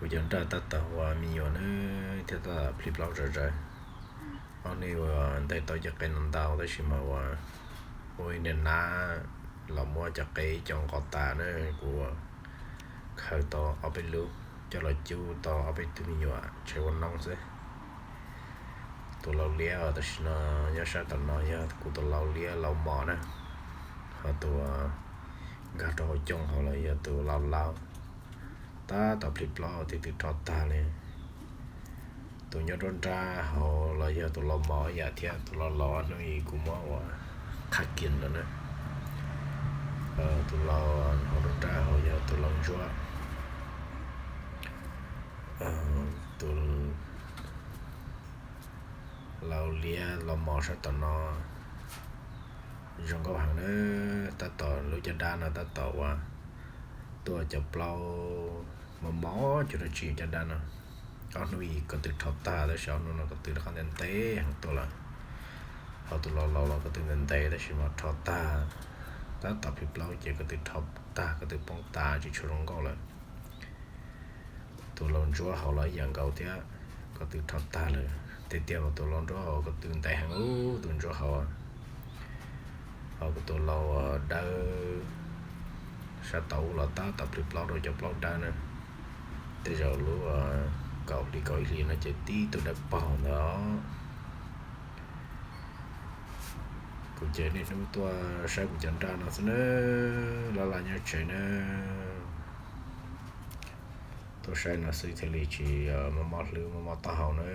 Kuv cov nraj tab tom ua me nyuam na, thiab tab tom plhis plaub zom zaws. Ob hnub uas ntes tau cov qe no ntau tab sis mas ua, ua ib niag nab los muab cov qe ib co nqos tas na, kuv khaws tau ob peb lub coj los cub tau ob peb tug me nyuam tseg ua noob xwb. Tus lau liab tam sim no nyob sab tom no yog kuv tus lau liab lau mos na, ho tus nkag rau hauv coo hauv los yog tus lau lau. Tab tom plhis plaub twb twb rho tag li. Tus nyob nruab nrab hauv los yog tus lau mos ib yam thiab, tus lau laus hnub ib kuv muab ua qhab kiag lawm na. Tus lau hauv nruab nrab hauv yog tus lau ntsuab. Tus lau liab lau mos sab tom no zoo nkauj heev na. Tab tom lub caj dab no tab tom ua tuaj cov plaub mos mos cuag dab tsi caj dab no. Ob hnub ib ko tw rho tag tab sis ob hnub no ko tw rov qab ntev ntev heev tuaj lawm. Ho tus lau laus los ko tw ntev ntev tab sis mas rho tag, tab tom plhis plaub ces ko tw rho tag ko tw poob tas tsis tshua zoo nkauj lawm. Tus lau ntsuab hauv los ib yam nkaus thiab, ko tw rho tag lawm. Tiag tiag mas tus lau ntsuab hauv ko tw ntev heev ub, tus ntsuab hauv. Ho kuv tus lau dawb sab tod los tab tom plhis plaub rau cov plaub dawb na. Tej zaum lub kaum hli kaum ib hlis no ces tib tug dawb paug ntawd. Kuv ces niaj hnub tuaj saib kuv cov nraj no xwb na, laj laj nyob tsev na. Tuaj saib no xwb thiaj li tsis mob mob hlwb mob mob taub hau na.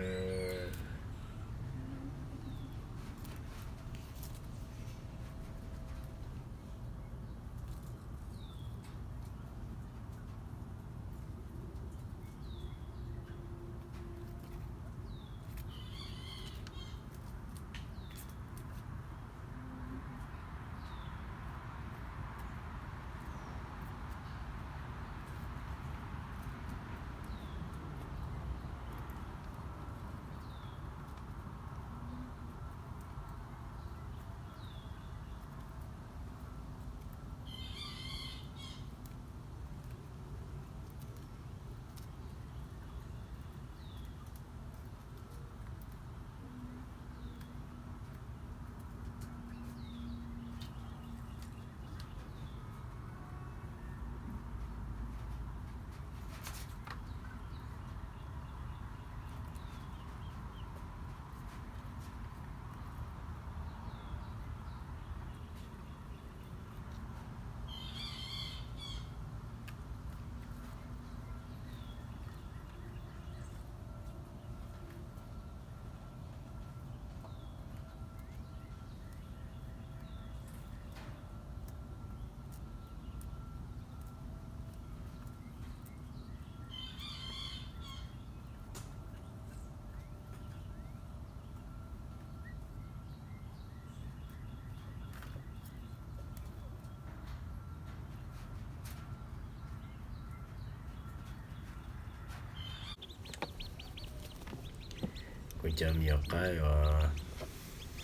Kuv cov me nyuam qaib uas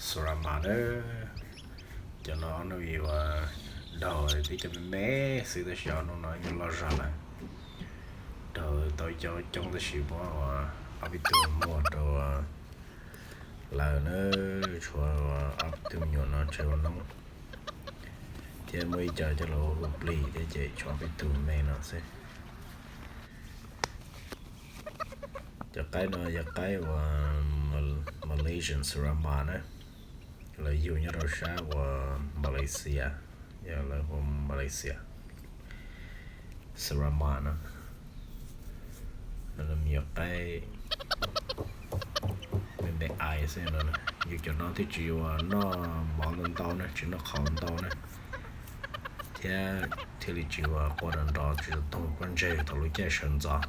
Surama na, cov no ob hnub ib uas daug tib co me me xwb tab sis ob hnub no yeej loj zog lawm. Daug tau ib co coob tab sis muab ob peb tug muag rau lawm na, tshuav ob tug me nyuam no tseg ua noob, thiab muab ib co coj los ua hu plig thiab ces tshuav ob peb tug me no xwb. Cov qaib no yog qaib uas Malaysian Surama na, lawv yug nyob rau sab uas Malaysia, yog lawv hu Malaysia Surama no. Me nyuam qaib me me ais xwb no, yus cov no thiaj tsis ua noj mov ntau ntau na, tsis noj qhauv ntau na, thiab thiaj li tsis ua qua nrov nrov tsis tau toog pob ntseg thaum lub caij sawv ntxov.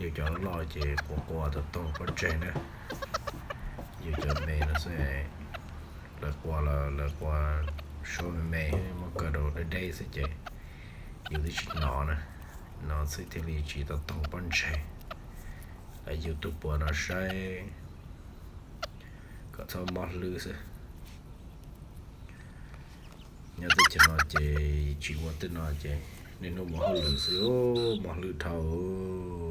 Yus cov loj ces qua qua tau toog pob ntseg na. Yus cov me no xwb, lawv qua los lawv qua suab me me, muab kaw rau deb deb xwb ces yus twb tsis hnov na, no xwb thiaj li tsis tau toog pob ntseg. Yus tus puas no saib kom txhob mob hlwb xwb. Nyob teb chaws no ces tsis ua tej no ces niaj hnub mus hauj lwm xwb, mob hlwb dhau.